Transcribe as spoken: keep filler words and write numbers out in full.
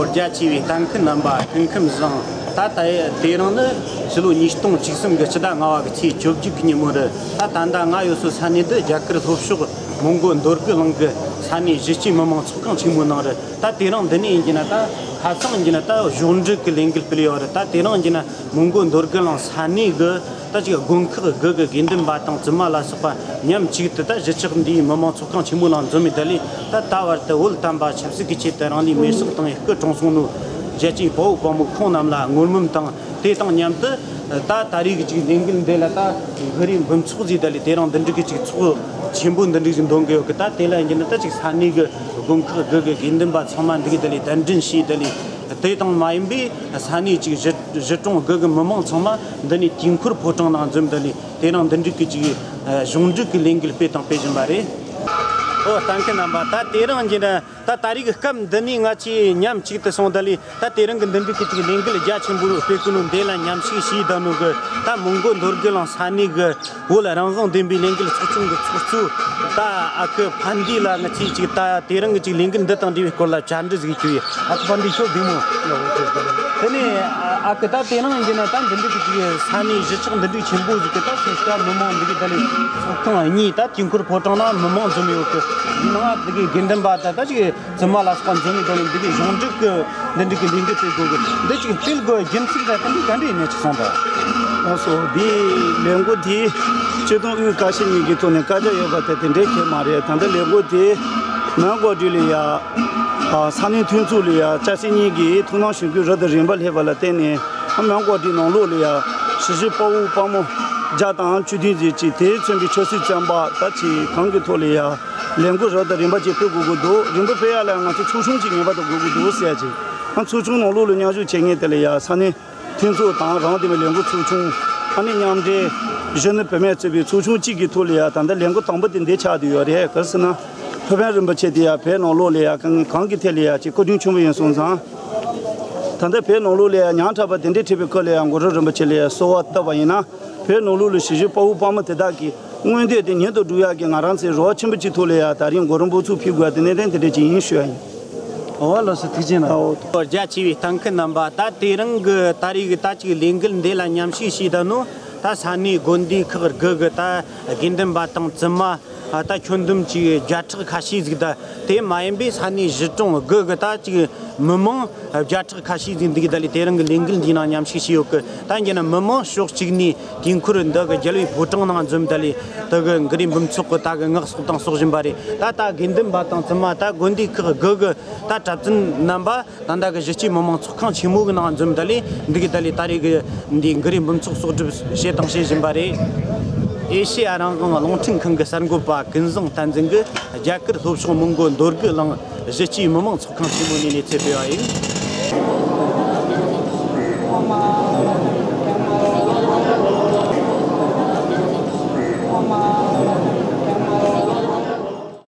རྒྱ་ཆེ་བའི་ལྟ་མཁན་རྣམ་པ། སྐུ་ཁམས་བཟང་། ད་ལྟ་དེ་རིང་ནི་ཕྱི་ལོ་ཉིས་སྟོང་བཅུ་གསུམ་གྱི་ཕྱི་ཟླ་ལྔ་བ་གི་ཚེས་བཅོ་བརྒྱད་ཀྱི་ཉིན་མོ་རེད། ད་ད་ལྟ་ང་ཡོད་སའི་ས་གནས་འདི་རྒྱ་གར་ལྷོ་ཕྱོགས་མོན་གྷོ་འདོད་རྒུ་གླིང་གི་ས་གནས་གཞིས་བྱེས་མི་མང་ཚོགས་ཁང་ཆེན་མོའི་ནང་རེད། ད་དེ་རིང་འདི་ནས་ཡིན་གྱི་ན། ད་ཁ་སང་ཡིན་གྱི་ན་ད་གཞུང་འབྲེལ་གྱི་ལས་འགུལ་སྤེལ་ཡོད་རེད། ད་དེ་རིང་ཡིན་གྱི་ན་མོན་གྷོ་འདོད་རྒུ་གླིང་ས་གནས་གི་ད་ཅིག་དགོན་ཁག་དགུ་གི་དགེ་འདུན་པ་དང་བཙུན་མ་ལ་སོགས་པ་མཉམ་གཅིག་ཏུ་ད་གཞིས་ཆགས་འདིའི་མི་མང་ཚོགས་ཁང་ཆེན་མོའི་ནང་འཛོམས་མི་དེ་ལས། ད་ད་བར་དུ་བོད་དམ་པ་ཆབ་སྲིད་ཀྱི་ཆེད་དུ་རང་ལུས་མེར་སྲེག་བཏང་བའི་སྐུ་གྲོངས་སོང་ནོ་རྒྱལ་གཅེས་དཔའ་བོ་དཔའ་མོ་ཁོང་རྣམས་ལ་བསྔོ་སྨོན་དང་། དེ་དང་མཉམ་དུ་ད་ད་རེས་ཀྱི་ཅིག་ལས་འགུལ་འདི་ལ་ད་གུ་རུའི་འབུམ་ཚོགས་ཟེར་དེ་ལས། དེ་རིང་འདི་འདྲ་གི་ཅིག་ཚོགས་ཆེན་པོ་འདི་འདྲ་ཅིག་འདོན་གི་ཡོད་གི། ད་དེ་ལ་ཡིན་གྱི་ན་ད་ཅིག་ས་གནས་གི་དགོན་ཁག་དགུ་གི་དགེ་འདུན་པ་ཚང་མ་འདི་གི་དེ་ལས་གདན་འདྲེན་བྱས། དེ་ལས་དེ་དང་མ་ཡིན་པའི་ས་གནས་ཅིག་གཞིས་གཞིས་གྲོང་དགུ་གི་མི་མང་ཚང་མ་འདི་ནས་དུས་འཁོར་ཕོ་བྲང་ནང་འཛོམས། དེ་ལས་དེ་རིང་འདི་འདྲ་གི་ཅིག་གཞུང་འབྲེལ་གྱི་ལས་འགུལ་སྤེལ་དང་སྤེལ་བཞིན་པ་རེད། ཨོ། ལྟ་མཁན་རྣམ་པ། ད་དེ་རིང་ཡིན་གྱི་ན། ད་ད་རེས་ཀྱི་སྐབས་འདི་ནས་ང་ཚོས་མཉམ་གཅིག་ཏུ་སོང་། དེ་ལས་ད་དེ་རིང་གི་འདི་འདྲ་གི་ཅིག་ལས་འགུལ་རྒྱ་ཆེན་པོ་སྤེལ་གི་ནོ་འདི་ལ་མཉམ་ཞུགས་བྱས་བསྡད་ནོ་གི་ད་མོན་གྷོ་འདོད་རྒུ་གླིང་ས་གནས་གི་བོད་རང་དབང་བདེན་པའི་ལས་འགུལ་ཚོགས་ཆུང་གི་ཚོགས་གཙོ། ད་ཨ་ཁུ་ཕན་བདེ་ལ་ང་ཚོས་ཅིག་ད་དེ་རིང་གི་ཅིག་ལས་འགུལ་འདི་དང་འབྲེལ་བའི་སྐོར་ལ་བཅར་འདྲི་ཞིག་བྱས་ཡོད། ཨ་ཁུ་ཕན་བདེ་ཁྱོད་བདེ་མོ། དེ་ནས་ཨ་ཁུ། ད་དེ་རིང་ཡིན་གྱི་ན་ད་འདི་འདྲ་གི་ཅིག་ས་གནས་གཞིས་ཆགས་འདི་འདྲ་ཆེན་པོ་ཞིག་གི་ད་སོ་སོ་མི་མང་འདི་གི་ད་ལས་ཚོགས་ཁང་གཉིས། ད་དུས་འཁོར་ཕོ་བྲང་ནང་མི་མང་འཛོམས་ཡོད་གི། ནང་འདི་གི་དགེ་འདུན་པ་ད་ད་ཅིག་བཙུན་མ་ལ་སོགས་པ་འཛོམས་ནས། དེ་ནས་འདི་གི་གཞུང་འབྲེལ་གྱི་འདི་འདྲ་གི་ལས་འགུལ་སྤེལ་དགོས་གི། འདི་ཅིག་སྤེལ་དགོས་རྒྱུ་མཚན་ད་དེ་འདྲ་ག་འདྲ་ཡིན་ནས་ཅིག་གསུངས་དང་། ལགས་སོ། འདི་ལས་འགུལ་དེ་སྤྱི་བཏང་དབུས་ཀ་ཤི་གཉིས་ཀྱི་ཐོག་ནས་བཀའ་རྒྱ་ཡོད་པ་དེ་དེ་འདྲའི་ཁེལ་མ་རེད། ད་ལྟ་ལས་འགུལ་དེ་མོན་གྷོ་འདི་ལ་ཡ། ས་གནས་མཐུན་ཚོགས་ལ་ཡ་ཅ་ཆས་གཉིས་ཀྱི་ཐུགས་སྣང་ཞུ་རྒྱུ་རབ་དང་རིམ་པ་སླེབས་པ་ལ་བརྟེན་ནས། མོན་གྷོ་འདི་ནང་ལོགས་ལ་ཡ་གཞིས་བྱེས་དཔའ་བོ་དཔའ་མོ་བརྒྱ་དང་བཅུ་བདུན་ཙམ་ཅིག་དེ་མཚོན་པའི་ཆབ་སྲིད་བཙོན་པ་ད་ཅིག་གང་གི་ཐོག་ལ་ཡ་ལས་འགུལ་རབ་དང་རིམ་པ་ཅིག་སྤེལ་དགོས་ཀྱི་འདུག་རིམ་པ་སྤེལ་ཡ་ལ་ང་ཚོ་ཚོགས་ཆུང་ཅིག་ངེས་པར་དུ་དགོས་ཀྱི་འདུག་ཟེར་ཡ་ཅིག་ཨ་ཚོགས་ཆུང་ནང་ལོགས་ལ་མཉམ་ཞུགས་བྱེད་མཁན་དེ་ལ་ཡ་ས་གནས་མཐུན་ཚོགས་དང་རང་དེ་མིན་ལས་འགུལ་ཚོགས་ཆུང་། ཨ་ནི་མཉམ་འབྲེལ་གཞོན་ནུ་བུད་མེད་གཙོས་པའི་ཚོགས་ཆུང་གཅིག་གི་ཐོག་ལ་ཡ་ད་ལྟ་ལས་འགུལ་དང་པོ་དེ་འདི་ཆགས་བསྡད་ཡོད་རེད། ག་རེ་ཟེར་ན། ཐུབ་པའི་རིན་པོ་ཆེ་དེ་ཡ་བོད་ནང་ལོགས་ལ་ཡ་གང་གང་གི་ཐད་ལ་ཡ་ཅིག་སྐུ་དྲིན་ཆེན་པོ་ཡིན་སོང་ཙང་། ད་ལྟ་བོད་ནང་ལོགས་ལ་ཡ་ཉག་ཕྲ་བ་དེ་འདྲའི་འཕྲད་པའི་སྐབས་ལ་ཡ་གུ་རུ་རིན་པོ་ཆེ་ལ་ཡ་གསོལ་བ་བཏབ་པ་ཡིན་ན། བོད་ནང་ལོགས་ལ་གཞིས་བྱེས་དཔའ་བོ་དཔའ་མོ་དེ་དག་གི་མངོན་འདོད་དེ་མྱུར་དུ་འགྲུབ་ཡག་གི་ང་རང་ཚོའི་རེ་བ་ཆེན་པོ་གཅིག་ཐོག་ལ་ཡ་ད་རིང་གུ་རུ་འབོད་ཚིག་ཕུལ་དགོས་དེ་གནད་དོན་དེ་འདྲ་ཅིག་ཡིན་ཞུ་ཡ་ཡིན། ཨོ་ལགས་སོ། ཐུགས་རྗེ་གནང་། ཨོ། རྒྱ་ཆེ་བའི་ལྟ་མཁན་རྣམ་པ། ད་དེ་རིང་གི་ད་རེས་ཀྱི་ད་ཅིག་ལས་འགུལ་འདི་ལ་མཉམ་ཞུགས་བྱས་བསྡད་ནོ་ད་ས་གནས་དགོན་སྡེ་ཁག་དགུ་གི་ད་དགེ་འདུན་པ་དང་བཙུན་མ། ཨ། ད་ཁྱོན་བསྡོམས་ཅིག་བརྒྱ་ཕྲག་ཁ་ཤས་ཟིག་ད། དེ་མ་ཡིན་པའི་ས་གནས་གཞིས་གྲོང་དགུ་གི་ད་ཅིག་མི་མང་བརྒྱ་ཕྲག་ཁ་ཤས་ཟིག་འདི་གི་ད་ལས་དེ་རིང་གི་ལས་འགུལ་འདིའི་ནང་མཉམ་ཞུགས་བྱས་ཡོད་གི། ད་ཡིན་གྱི་ན་མི་མང་ཕྱོགས་གཅིག་ནས་དུས་འཁོར་འདི་གི་རྒྱལ་བའི་ཕོ་བྲང་ནང་འཛོམས། ད་ལས་དེ་གི་གུ་རུའི་འབུམ་ཚོགས་གི་ད་གི་ངག་གསོག་དང་གསོག་བཞིན་པ་རེད། ད་ད་དགེ་འདུན་པ་དང་བཙུན་མ། ད་དགོན་སྡེ་ཁག་དགུ་གི་ད་གྲྭ་བཙུན་རྣམ་པ། ད་ལྟ་གི་གཞིས་བྱེས་མི་མང་ཚོགས་ཁང་ཆེན་མོ་གི་ནང་འཛོམས། ད་ལས་འདི་གི་ད་ལས་ད་རེས་གི་འདི་གུ་རུའི་འབུམ་ཚོགས་གསོག་སྒྲུབ་བྱས་དང་བྱེད་བཞིན་པ་རེད། ཨེ་ཤེ་ཡ་རང་དབང་རླུང་འཕྲིན་ཁང་གི་གསར་འགོད་པ་ཀུན་བཟང་བསྟན་འཛིན་གྱིས་རྒྱ་གར་ལྷོ་ཕྱོགས་མོན་གྷོ་འདོད་རྒུ་གླིང་གཞིས་བྱེས་མི་མང་ཚོགས་ཁང་ཆེན་མོ་ནས་གནས་ཚུལ་སྤེལ་བ་ཡིན།